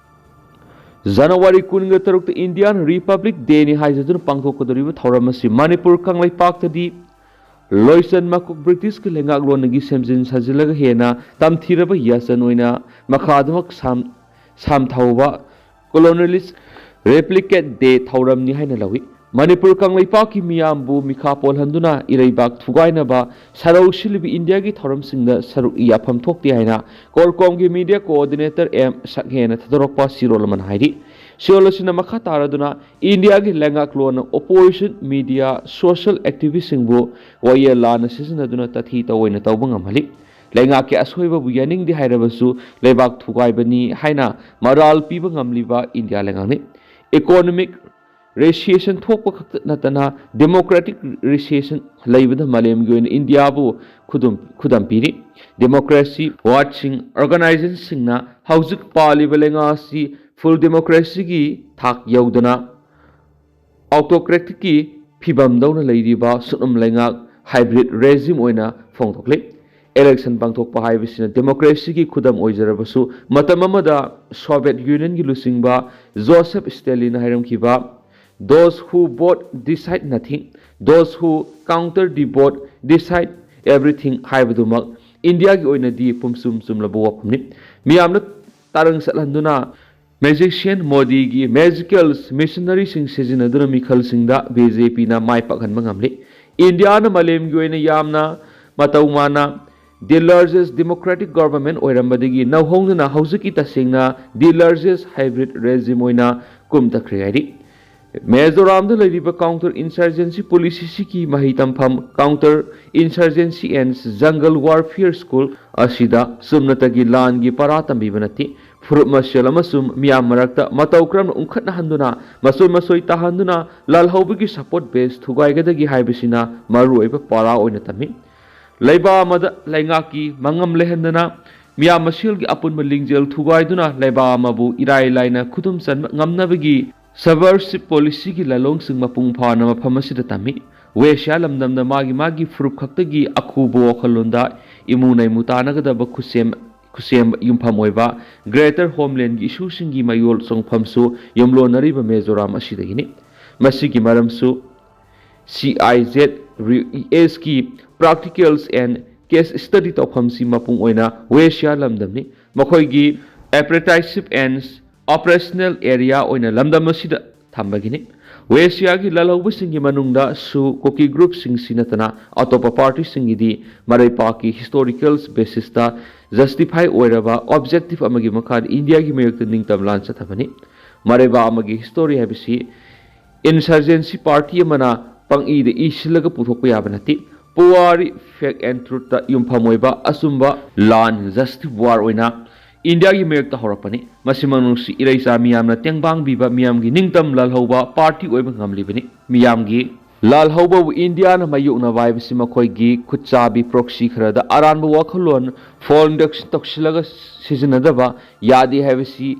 January ꯀꯨꯟꯒ ꯇꯔꯨꯛꯇ Indian Republic Dayꯅꯤ ꯍꯥꯏꯖꯗꯨꯅ ꯄꯥꯡꯊꯣꯛꯀꯗꯧꯔꯤꯕ ꯊꯧꯔꯝ ꯑꯁꯤ ꯃꯅꯤꯄꯨꯔ ꯀꯪꯂꯩꯄꯥꯛꯇꯗꯤ ꯂꯣꯏꯆꯟ ꯃꯀꯣꯛ Britishꯀꯤ ꯂꯩꯉꯥꯛꯂꯣꯟꯗꯒꯤ ꯁꯦꯝꯖꯤꯟ ꯁꯥꯖꯤꯜꯂꯒ ꯍꯦꯟꯅ ꯇꯝꯊꯤꯔꯕ ꯌꯥꯆꯟ ꯑꯣꯏꯅ ꯃꯈꯥ ꯑꯗꯨꯃꯛ ꯁꯥꯝ-, ꯁꯥꯝꯊꯧꯕ Colonialist Replicate Day ꯊꯧꯔꯝꯅꯤ ꯍꯥꯏꯅ ꯂꯧꯏ꯫ ꯃꯅꯤꯄꯨꯔ ꯀꯪꯂꯩꯄꯥꯛꯀꯤ ꯃꯤꯌꯥꯝꯕꯨ ꯃꯤꯈꯥ ꯄꯣꯜꯍꯟꯗꯨꯅ ꯏꯔꯩꯕꯥꯛ ꯊꯨꯒꯥꯏꯅꯕ ꯁꯔꯧ ꯁꯤꯜꯂꯤꯕ ꯏꯟꯗꯤꯌꯥꯒꯤ ꯊꯧꯔꯝꯁꯤꯡꯗ ꯁꯔꯨꯛ ꯌꯥꯐꯝ ꯊꯣꯛꯇꯦ ꯍꯥꯏꯅ CORCOMꯒꯤ media coordinator ꯑꯦꯝ ꯁꯛꯍꯦꯅ ꯊꯥꯗꯣꯔꯛꯄ ꯆꯦꯔꯣꯜ ꯑꯃꯅ ꯍꯥꯏꯔꯤ꯫ ꯆꯦꯔꯣꯜ ꯑꯁꯤꯅ ꯃꯈꯥ ꯇꯥꯔꯗꯨꯅ ꯏꯟꯗꯤꯌꯥꯒꯤ ꯂꯩꯉꯥꯛꯂꯣꯟꯅ opposition media, social activistꯁꯤꯡꯕꯨ ꯋꯥꯌꯦꯜ ꯂꯥꯟꯅ ꯁꯤꯖꯤꯟꯅꯗꯨꯅ ꯇꯥꯊꯤ ꯇꯧꯑꯣꯏꯅ ꯇꯧꯕ ꯉꯝꯍꯜꯂꯤ꯫ ꯂꯩꯉꯥꯛꯀꯤ ꯑꯁꯣꯏꯕꯕꯨ ꯌꯥꯅꯤꯡꯗꯦ ꯍꯥꯏꯔꯕꯁꯨ ꯂꯩꯕꯥꯛ ꯊꯨꯒꯥꯏꯕꯅꯤ ꯍꯥꯏꯅ ꯃꯔꯥꯜ ꯄꯤꯕ ꯉꯝꯂꯤꯕ ꯏꯟꯗꯤꯌꯥ ꯂꯩꯉꯥꯛꯅꯤ꯫ Economic ꯔꯤꯁꯦꯁꯟ ꯊꯣꯛꯄ ꯈꯛꯇ ꯅꯠꯇꯅ ꯗꯦꯃꯣꯀ꯭ꯔꯦꯇꯤꯛ ꯔꯤꯁꯦꯁꯟ ꯂꯩꯕꯗ ꯃꯥꯂꯦꯝꯒꯤ ꯑꯣꯏꯅ ꯏꯟꯗꯤꯌꯥꯕꯨ ꯈꯨꯗꯝ ꯈꯨꯗꯝ ꯄꯤꯔꯤ꯫ ꯗꯦꯃꯣꯀ꯭ꯔꯦꯁꯤ ꯋꯥꯆꯤꯡ ꯑꯣꯔꯒꯅꯥꯏꯖꯦꯁꯟꯁꯤꯡꯅ ꯍꯧꯖꯤꯛ ꯄꯥꯜꯂꯤꯕ ꯂꯩꯉꯥꯛ ꯑꯁꯤ ꯐꯨꯜ ꯗꯦꯃꯣꯀ꯭ꯔꯦꯁꯤꯒꯤ ꯊꯥꯛ ꯌꯧꯗꯅ ꯑꯣꯇꯣꯀ꯭ꯔꯦꯇꯤꯛꯀꯤ ꯐꯤꯕꯝꯗꯧꯅ ꯂꯩꯔꯤꯕ ꯁꯨꯞꯅꯝ ꯂꯩꯉꯥꯛ ꯍꯥꯏꯕ꯭ꯔꯤꯠ ꯔꯦꯖꯤꯝ ꯑꯣꯏꯅ ꯐꯣꯡꯗꯣꯛꯂꯤ꯫ ꯏꯂꯦꯛꯁꯟ ꯄꯥꯡꯊꯣꯛꯄ ꯍꯥꯏꯕꯁꯤꯅ ꯗꯦꯃꯣꯀ꯭ꯔꯦꯁꯤꯒꯤ ꯈꯨꯗꯝ ꯑꯣꯏꯖꯔꯕꯁꯨ, ꯃꯇꯝ ꯑꯃꯗ ꯁꯣꯚꯤꯌꯦꯠ ꯌꯨꯅꯤꯌꯟꯒꯤ ꯂꯨꯆꯤꯡꯕ Joseph ꯁ꯭ꯇꯦꯂꯤꯟꯅ ꯍꯥꯏꯔꯝꯈꯤꯕ, "Those who vote decide nothing, those who counter the vote decide everything" ꯍꯥꯏꯕꯗꯨꯃꯛ ꯏꯟꯗꯤꯌꯥꯒꯤ ꯑꯣꯏꯅꯗꯤ ꯄꯨꯝꯆꯨꯝ ꯆꯨꯝꯂꯕ ꯋꯥꯐꯝꯅꯤ꯫ ꯃꯤꯌꯥꯝꯅ ꯇꯥꯔꯪ ꯆꯠꯍꯟꯗꯨꯅ ꯃꯦꯖꯤꯁꯤꯌꯟ ꯃꯣꯗꯤꯒꯤ ꯃꯦꯖꯤꯀꯦꯜ ꯃꯦꯁꯤꯅꯔꯤꯁꯤꯡ ꯁꯤꯖꯤꯟꯅꯗꯨꯅ ꯃꯤꯈꯜꯁꯤꯡꯗ ꯕꯤ ꯖꯦ ꯄꯤꯅ ꯃꯥꯏ ꯄꯥꯛꯍꯟꯕ ꯉꯝꯂꯤ꯫ ꯏꯟꯗꯤꯌꯥꯅ ꯃꯥꯂꯦꯝꯒꯤ ꯑꯣꯏꯅ ꯌꯥꯝꯅ ꯃꯇꯧ ꯃꯥꯟꯅ the largest democratic government ꯑꯣꯏꯔꯝꯕꯗꯒꯤ ꯅꯧꯍꯧꯅꯅ ꯍꯧꯖꯤꯛꯀꯤ ꯇꯁꯦꯡꯅ the largest hybrid regime ꯑꯣꯏꯅ ꯀꯨꯝꯊꯈ꯭ꯔꯦ ꯍꯥꯏꯔꯤ꯫ ꯃꯦꯖꯣꯔꯥꯝꯗ ꯂꯩꯔꯤꯕ counter insurgency policyꯁꯤꯒꯤ ꯃꯍꯩ ꯇꯝꯐꯝ Counter Insurgency and Jungle Warfare School ꯑꯁꯤꯗ ꯆꯨꯝꯅꯇꯒꯤ ꯂꯥꯟꯒꯤ ꯄꯔꯥ ꯇꯝꯕꯤꯕ ꯅꯠꯇꯦ꯫ ꯐꯨꯔꯨꯞ ꯃꯁꯦꯜ ꯑꯃꯁꯨꯡ ꯃꯤꯌꯥꯝ ꯃꯔꯛꯇ ꯃꯇꯧ ꯀꯔꯝꯅ ꯎꯪꯈꯠꯅꯍꯟꯗꯨꯅ, ꯃꯆꯣꯏ ꯃꯆꯣꯏ ꯇꯥꯍꯟꯗꯨꯅ ꯂꯥꯜꯍꯧꯕꯒꯤ support base ꯊꯨꯒꯥꯏꯒꯗꯒꯦ ꯍꯥꯏꯕꯁꯤꯅ ꯃꯔꯨꯑꯣꯏꯕ ꯄꯔꯥ ꯑꯣꯏꯅ ꯇꯝꯃꯤ꯫ ꯂꯩꯕꯥꯛ ꯑꯃꯗ ꯂꯩꯉꯥꯛꯀꯤ ꯃꯉꯝ ꯂꯩꯍꯟꯗꯅ ꯃꯤꯌꯥꯝ ꯃꯁꯦꯜꯒꯤ ꯑꯄꯨꯟꯕ ꯂꯤꯡꯖꯦꯜ ꯊꯨꯒꯥꯏꯗꯨꯅ ꯂꯩꯕꯥꯛ ꯑꯃꯕꯨ ꯏꯔꯥꯏ ꯂꯥꯏꯅ ꯈꯨꯗꯨꯝ ꯆꯟꯕ ꯉꯝꯅꯕꯒꯤ subversive policyꯒꯤ ꯂꯥꯂꯣꯡꯁꯤꯡ ꯃꯄꯨꯡ ꯐꯥꯅ ꯃꯐꯝ ꯑꯁꯤꯗ ꯇꯝꯃꯤ꯫ ꯋꯦꯁ꯭ꯌꯥ ꯂꯝꯗꯝꯗ ꯃꯥꯒꯤ ꯃꯥꯒꯤ ꯐꯨꯔꯨꯞ ꯈꯛꯇꯒꯤ ꯑꯈꯨꯕ ꯋꯥꯈꯜꯂꯣꯟꯗ ꯏꯃꯨ ꯅꯩꯃꯨ ꯇꯥꯅꯒꯗꯕ ꯈꯨꯠꯁꯦꯝ ꯈꯨꯠꯁꯦꯝ ꯌꯨꯝꯐꯝ ꯑꯣꯏꯕ Greater Homelandꯒꯤ issueꯁꯤꯡꯒꯤ ꯃꯌꯣꯜ ꯆꯣꯡꯐꯝꯁꯨ ꯌꯨꯝꯂꯣꯟꯅꯔꯤꯕ ꯃꯦꯖꯣꯔꯥꯝ ꯑꯁꯤꯗꯒꯤꯅꯤ꯫ ꯃꯁꯤꯒꯤ ꯃꯔꯝꯁꯨ C I Z R E Sꯀꯤ practicals and case study ꯇꯧꯐꯝꯁꯤ ꯃꯄꯨꯡ ꯑꯣꯏꯅ ꯋꯦꯁ꯭ꯌꯥ ꯂꯝꯗꯝꯅꯤ꯫ ꯃꯈꯣꯏꯒꯤ apprenticeship and operational area ꯑꯣꯏꯅ ꯂꯝꯗꯝ ꯑꯁꯤꯗ ꯊꯝꯕꯒꯤꯅꯤ꯫ ꯋꯦꯁ꯭ꯌꯥꯒꯤ ꯂꯥꯜꯍꯧꯕꯁꯤꯡꯒꯤ ꯃꯅꯨꯡꯗꯁꯨ ꯀꯨꯀꯤ group ꯁꯤꯡꯁꯤ ꯅꯠꯇꯅ ꯑꯇꯣꯞꯄ party ꯁꯤꯡꯒꯤꯗꯤ ꯃꯔꯩꯄꯥꯛꯀꯤ historical basis ꯇ justify ꯑꯣꯏꯔꯕ objective ꯑꯃꯒꯤ ꯃꯈꯥꯗ ꯏꯟꯗꯤꯌꯥꯒꯤ ꯃꯥꯌꯣꯛꯇ ꯅꯤꯡꯇꯝ ꯂꯥꯟ ꯆꯠꯊꯕꯅꯤ꯫ ꯃꯔꯩꯕꯥꯛ ꯑꯃꯒꯤ history ꯍꯥꯏꯕꯁꯤ insurgency party ꯑꯃꯅ ꯄꯪꯏꯗ ꯏꯁꯤꯜꯂꯒ ꯄꯨꯊꯣꯛꯄ ꯌꯥꯕ ꯅꯠꯇꯦ꯫ ꯄꯨꯋꯥꯔꯤ fact and truth ꯇ ꯌꯨꯝꯐꯝ ꯑꯣꯏꯕ ꯑꯆꯨꯝꯕ ꯂꯥꯟ, justice war ꯑꯣꯏꯅ ꯏꯟꯗꯤꯌꯥꯒꯤ ꯃꯥꯌꯣꯛꯇ ꯍꯧꯔꯛꯄꯅꯤ꯫ ꯃꯁꯤꯃꯛꯅꯁꯨ ꯏꯔꯩꯆꯥ ꯃꯤꯌꯥꯝꯅ ꯇꯦꯡꯕꯥꯡꯕꯤꯕ, ꯃꯤꯌꯥꯝꯒꯤ ꯅꯤꯡꯇꯝ ꯂꯥꯜꯍꯧꯕ ꯄꯥꯔꯇꯤ ꯑꯣꯏꯕ ꯉꯝꯂꯤꯕꯅꯤ꯫ ꯃꯤꯌꯥꯝꯒꯤ ꯂꯥꯜꯍꯧꯕꯕꯨ ꯏꯟꯗꯤꯌꯥꯅ ꯃꯥꯌꯣꯛꯅꯕ ꯍꯥꯏꯕꯁꯤ ꯃꯈꯣꯏꯒꯤ ꯈꯨꯠꯆꯥꯕꯤ ꯄ꯭ꯔꯣꯛꯁꯤ ꯈꯔꯗ ꯑꯔꯥꯟꯕ ꯋꯥꯈꯜꯂꯣꯟ ꯐꯣꯟ ꯇꯧꯁꯤꯜꯂꯒ ꯁꯤꯖꯤꯟꯅꯗꯕ ꯌꯥꯗꯦ ꯍꯥꯏꯕꯁꯤ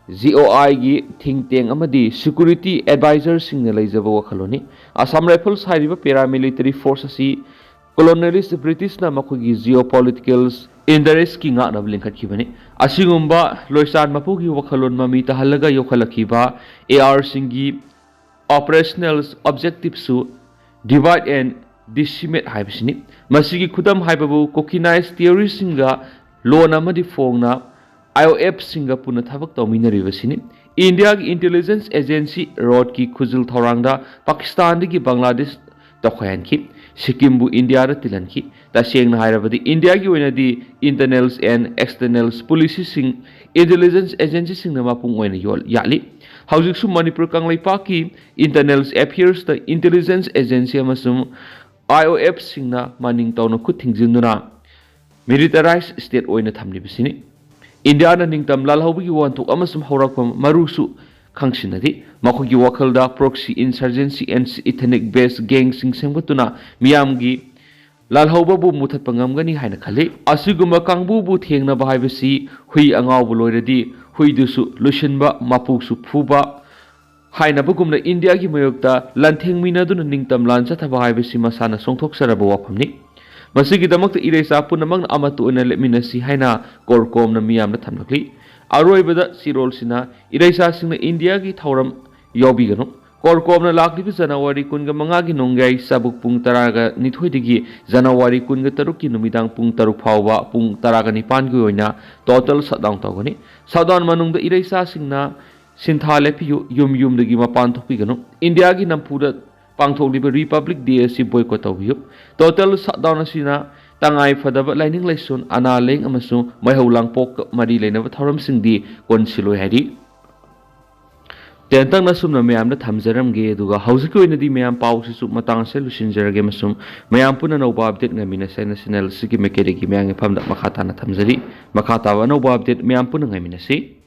ꯖꯤ ꯑꯣ ꯑꯥꯏꯒꯤ ꯊꯤꯡ ꯇꯦꯡ ꯑꯃꯗꯤ ꯁꯦꯀ꯭ꯌꯨꯔꯤꯇꯤ ꯑꯦꯗꯚꯥꯏꯖꯔꯁꯤꯡꯅ ꯂꯩꯖꯕ ꯋꯥꯈꯜꯂꯣꯟꯅꯤ꯫ ꯑꯁꯥꯝ ꯔꯥꯏꯐꯜꯁ ꯍꯥꯏꯔꯤꯕ ꯄꯦꯔꯥꯃꯤꯂꯤꯇꯔꯤ ꯐꯣꯔꯁ ꯑꯁꯤ ꯀꯣꯂꯣꯅꯤꯌꯦꯂꯤꯁ ꯕ꯭ꯔꯤꯇꯤꯁꯅ ꯃꯈꯣꯏꯒꯤ ꯖꯤꯑꯣ ꯄꯣꯂꯤꯇꯤꯀꯦꯜ ꯏꯟꯇꯔꯦꯁꯀꯤ ꯉꯥꯛꯅꯕ ꯂꯤꯡꯈꯠꯈꯤꯕꯅꯤ꯫ ꯑꯁꯤꯒꯨꯝꯕ ꯂꯣꯏꯆꯥꯟ ꯃꯄꯨꯒꯤ ꯋꯥꯈꯜꯂꯣꯟ ꯃꯃꯤ ꯇꯥꯍꯜꯂꯒ ꯌꯣꯛꯈꯠꯂꯛꯈꯤꯕ ꯑꯦ ꯑꯥꯔꯁꯤꯡꯒꯤ ꯑꯣꯄꯔꯦꯁꯅꯦꯜ ꯑꯣꯕꯖꯦꯛꯇꯤꯞꯁꯨ divide and decimate ꯍꯥꯏꯕꯁꯤꯅꯤ꯫ ꯃꯁꯤꯒꯤ ꯈꯨꯗꯝ ꯍꯥꯏꯕꯕꯨ ꯀꯣꯀꯤꯅꯥꯏꯁ ꯇꯤꯑꯣꯔꯤꯁꯤꯡꯒ ꯂꯣꯟ ꯑꯃꯗꯤ ꯐꯣꯡꯅ ꯑꯥꯏ ꯑꯣ ꯑꯦꯐꯁꯤꯡꯒ ꯄꯨꯟꯅ ꯊꯕꯛ ꯇꯧꯃꯤꯟꯅꯔꯤꯕꯁꯤꯅꯤ꯫ ꯏꯟꯗꯤꯌꯥꯒꯤ ꯏꯟꯇꯦꯂꯤꯖꯦꯟꯁ ꯑꯦꯖꯦꯟꯁꯤ ꯔꯣꯠꯀꯤ ꯈꯨꯖꯤꯜ ꯊꯧꯔꯥꯡꯗ ꯄꯥꯀꯤꯁꯇꯥꯟꯗꯒꯤ ꯕꯪꯒ꯭ꯂꯥꯗꯦꯁ ꯇꯧꯈꯥꯏꯍꯟꯈꯤ꯫ ꯁꯤꯛꯀꯤꯝꯕꯨ ꯏꯟꯗꯤꯌꯥꯗ ꯇꯤꯜꯍꯟꯈꯤ꯫ ꯇꯁꯦꯡꯅ ꯍꯥꯏꯔꯕꯗꯤ ꯏꯟꯗꯤꯌꯥꯒꯤ ꯑꯣꯏꯅꯗꯤ ꯏꯟꯇꯔꯅꯦꯜꯁ ꯑꯦꯟ ꯑꯦꯛꯁꯇꯔꯅꯦꯜꯁ ꯄꯣꯂꯤꯁꯤꯁꯤꯡ ꯏꯟꯇꯦꯂꯤꯖꯦꯟꯁ ꯑꯦꯖꯦꯟꯁꯤꯁꯤꯡꯅ ꯃꯄꯨꯡ ꯑꯣꯏꯅ ꯌꯣꯜ ꯌꯥꯠꯂꯤ꯫ ꯍꯧꯖꯤꯛꯁꯨ ꯃꯅꯤꯄꯨꯔ ꯀꯪꯂꯩꯄꯥꯛꯀꯤ ꯏꯟꯇꯔꯅꯦꯜꯁ ꯑꯦꯐꯤꯌꯔꯁꯇ ꯏꯟꯇꯦꯂꯤꯖꯦꯟꯁ ꯑꯦꯖꯦꯟꯁꯤ ꯑꯃꯁꯨꯡ ꯑꯥꯏ ꯑꯣ ꯑꯦꯐꯁꯤꯡꯅ ꯃꯅꯤꯡ ꯇꯧꯅ ꯈꯨꯠ ꯊꯤꯡꯖꯤꯟꯗꯨꯅ ꯃꯤꯂꯤꯇꯔꯥꯏꯖ ꯁ꯭ꯇꯦꯠ ꯑꯣꯏꯅ ꯊꯝꯂꯤꯕꯁꯤꯅꯤ꯫ ꯏꯟꯗꯤꯌꯥꯅ ꯅꯤꯡꯇꯝ ꯂꯥꯜꯍꯧꯕꯒꯤ ꯋꯥꯍꯟꯊꯣꯛ ꯑꯃꯁꯨꯡ ꯍꯧꯔꯛꯐꯝ ꯃꯔꯨꯁꯨ ꯈꯪꯁꯤꯟꯅꯗꯦ꯫ ꯃꯈꯣꯏꯒꯤ ꯋꯥꯈꯜꯗ ꯄ꯭ꯔꯣꯛꯁꯤ ꯏꯟꯁꯔꯖꯦꯟꯁꯤ ꯑꯦꯟ ꯏꯊꯅꯤꯛ ꯕꯦꯁ ꯒꯦꯡꯁꯤꯡ ꯁꯦꯝꯒꯠꯇꯨꯅ ꯃꯤꯌꯥꯝꯒꯤ ꯂꯥꯜꯍꯧꯕꯕꯨ ꯃꯨꯊꯠꯄ ꯉꯝꯒꯅꯤ ꯍꯥꯏꯅ ꯈꯜꯂꯤ꯫ ꯑꯁꯤꯒꯨꯝꯕ ꯀꯥꯡꯕꯨꯕꯨ ꯊꯦꯡꯅꯕ ꯍꯥꯏꯕꯁꯤ ꯍꯨꯏ ꯑꯉꯥꯎꯕ ꯂꯣꯏꯔꯗꯤ ꯍꯨꯏꯗꯨꯁꯨ ꯂꯣꯏꯁꯤꯟꯕ, ꯃꯄꯨꯁꯨ ꯐꯨꯕ ꯍꯥꯏꯅꯕꯒꯨꯝꯅ ꯏꯟꯗꯤꯌꯥꯒꯤ ꯃꯥꯌꯣꯛꯇ ꯂꯥꯟꯊꯦꯡꯃꯤꯟꯅꯗꯨꯅ ꯅꯤꯡꯇꯝ ꯂꯥꯟ ꯆꯠꯊꯕ ꯍꯥꯏꯕꯁꯤ ꯃꯁꯥꯅ ꯆꯣꯡꯊꯣꯛꯆꯔꯕ ꯋꯥꯐꯝꯅꯤ꯫ ꯃꯁꯤꯒꯤꯗꯃꯛꯇ ꯏꯔꯩꯆꯥ ꯄꯨꯝꯅꯃꯛꯅ ꯑꯃꯠꯇ ꯑꯣꯏꯅ ꯂꯦꯞꯃꯤꯟꯅꯁꯤ ꯍꯥꯏꯅ ꯀꯣꯔꯀꯣꯝꯅ ꯃꯤꯌꯥꯝꯗ ꯊꯝꯂꯛꯂꯤ꯫ ꯑꯔꯣꯏꯕꯗ ꯆꯤꯔꯣꯜꯁꯤꯅ ꯏꯔꯩꯆꯥꯁꯤꯡꯅ ꯏꯟꯗꯤꯌꯥꯒꯤ ꯊꯧꯔꯝ ꯌꯥꯎꯕꯤꯒꯅꯨ꯫ ꯀꯣꯔꯀꯣꯝꯅ ꯂꯥꯛꯂꯤꯕ ꯖꯅꯋꯥꯔꯤ ꯀꯨꯟꯒ ꯃꯉꯥꯒꯤ ꯅꯣꯡꯌꯥꯏ ꯆꯥꯕꯨꯛ ꯄꯨꯡ ꯇꯔꯥꯒ ꯅꯤꯊꯣꯏꯗꯒꯤ ꯖꯅꯋꯥꯔꯤ ꯀꯨꯟꯒ ꯇꯔꯨꯛꯀꯤ ꯅꯨꯃꯤꯗꯥꯡ ꯄꯨꯡ ꯇꯔꯨꯛ ꯐꯥꯎꯕ ꯄꯨꯡ ꯇꯔꯥꯒ ꯅꯤꯄꯥꯟꯒꯤ ꯑꯣꯏꯅ ꯇꯣꯇꯦꯜ ꯁꯠꯗꯥꯎꯟ ꯇꯧꯒꯅꯤ꯫ ꯁꯠꯗꯥꯎꯟ ꯃꯅꯨꯡꯗ ꯏꯔꯩꯆꯥꯁꯤꯡꯅ ꯁꯤꯟꯊꯥ ꯂꯦꯞꯄꯤꯌꯨ, ꯌꯨꯝ ꯌꯨꯝꯗꯒꯤ ꯃꯄꯥꯟ ꯊꯣꯛꯄꯤꯒꯅꯨ꯫ ꯏꯟꯗꯤꯌꯥꯒꯤ ꯅꯝꯐꯨꯗ ꯄꯥꯡꯊꯣꯛꯂꯤꯕ ꯔꯤꯄꯕ꯭ꯂꯤꯛ ꯗꯦ ꯑꯁꯤ ꯕꯣꯏꯀꯣꯠ ꯇꯧꯕꯤꯌꯨ꯫ ꯇꯣꯇꯦꯜ ꯁꯠꯗꯥꯎꯟ ꯑꯁꯤꯅ ꯇꯉꯥꯏ ꯐꯗꯕ ꯂꯥꯏꯅꯤꯡ ꯂꯥꯏꯁꯣꯟ, ꯑꯅꯥ ꯂꯥꯏꯌꯦꯡ ꯑꯃꯁꯨꯡ ꯃꯩꯍꯧ ꯂꯥꯡꯄꯣꯛꯀ ꯃꯔꯤ ꯂꯩꯅꯕ ꯊꯧꯔꯝꯁꯤꯡꯗꯤ ꯀꯣꯟꯁꯤꯜꯂꯣꯏ ꯍꯥꯏꯔꯤ꯫ ꯇꯦꯟꯇꯛꯅ ꯁꯨꯝꯅ ꯃꯌꯥꯝꯗ ꯊꯝꯖꯔꯝꯒꯦ, ꯑꯗꯨꯒ ꯍꯧꯖꯤꯛꯀꯤ ꯑꯣꯏꯅꯗꯤ ꯃꯌꯥꯝ ꯄꯥꯎꯁꯤꯁꯨ ꯃꯇꯥꯡ ꯑꯁꯤꯗ ꯂꯣꯏꯁꯤꯟꯖꯔꯒꯦ, ꯑꯃꯁꯨꯡ ꯃꯌꯥꯝ ꯄꯨꯟꯅ ꯑꯅꯧꯕ ꯑꯞꯗꯦꯠ ꯉꯥꯏꯃꯤꯟꯅꯁꯦ ꯍꯥꯏꯅ ꯆꯦꯅꯦꯜ ꯑꯁꯤꯒꯤ ꯃꯥꯏꯀꯩꯗꯒꯤ ꯃꯌꯥꯝꯒꯤ ꯐꯝꯗ ꯃꯈꯥ ꯇꯥꯅ ꯊꯝꯖꯔꯤ꯫ ꯃꯈꯥ ꯇꯥꯕ ꯑꯅꯧꯕ ꯑꯞꯗꯦꯠ ꯃꯌꯥꯝ ꯄꯨꯟꯅ ꯉꯥꯏꯃꯤꯟꯅꯁꯤ꯫